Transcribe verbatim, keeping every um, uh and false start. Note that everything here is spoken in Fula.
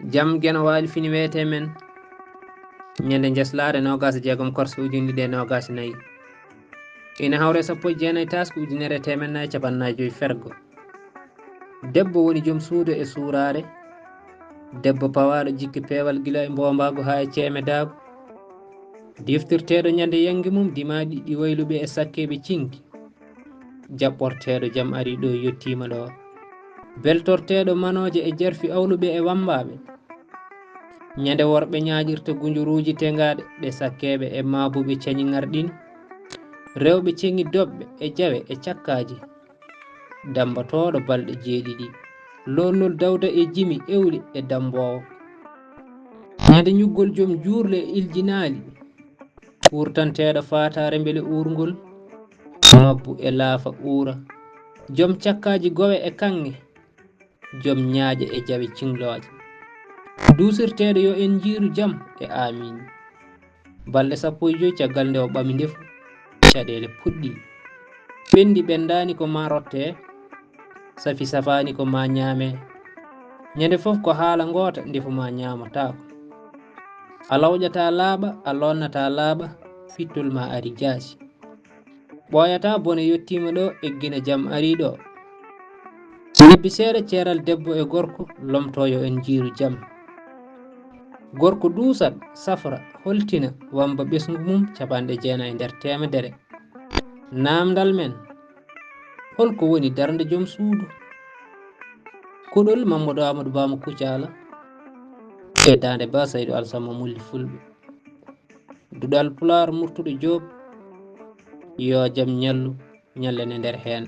Jam Geno Waali fini wiyetee men ñande njeslaare noogaas e jeegom korse ujunere ɗiɗi e noogaas e nayi. Ina hawre sappo e jeenayi taaske ujunere e teemedde nayi e cappanɗe nayi e joy fergo. Debbo woni jom suudu e suuraare. Debbo pawaaɗo jikke peewal gila e mboombaagu haa e ceemedaagu. Diftirteeɗo ñande yannge mum dimaaɗi ɗi wayluɓe e sakkeeɓe cinki. Jaɓɓorteeɗo jam ari ɗo yottiima ɗo. Beltorteeɗo manooje e jarfi awluɓe e wammbaaɓe. Ñande worɓe ñaaƴirta gunjuruuji teŋaaɗe ɗe sakkeeɓe e maabuɓe cañi ŋarɗini. Rewɓe ceŋi doɓɓe e jawe e cakkaaji. Dambatooɗo balɗe jeeɗiɗi. Loolnol Dawda e jimi ewli e damboowo. Ñande ñuggol jom juurle e iljinaali. Wurtanteeɗo faataare mbele uurngol. Mabbu e laafa uura. Jom cakkaaji gowe e kaŋŋe. Jom ñaaƴe e jawe ciŋlooje. Duusirteeɗo yo en njiiru jam e aamiin. Balɗe sappo e joy caggal nde o ɓami ndefu, caɗeele puɗɗi. Ɓenndi ɓenndaani ko maa rottee, safi safaani ko maa ñaamee. Ñande fof ko haala ngoota ndefu maa ñaamataako. A lawƴataa laaɓa, a loonnataa laaɓa, fittol maa ari jaasi. Ɓooyataa bone yottiima ɗo, eggina jam ari ɗo. Lebbi seeɗa ceeral debbo e gorko lomtoo yo en njiiru jam. Gorko duusat, safra, holtina, wamba ɓesngu mum capanɗe jeenayi nder teemedere. Naamndal men, holko woni darnde jom suudu? Kuɗol Mammadu Aamadu Ba mo Kucaala e daande Ba Saydu Alsamma Mulli Fulɓe. Duɗal Pulaar Murtuɗo Joob, yo jam ñallu, ñallane nder heen.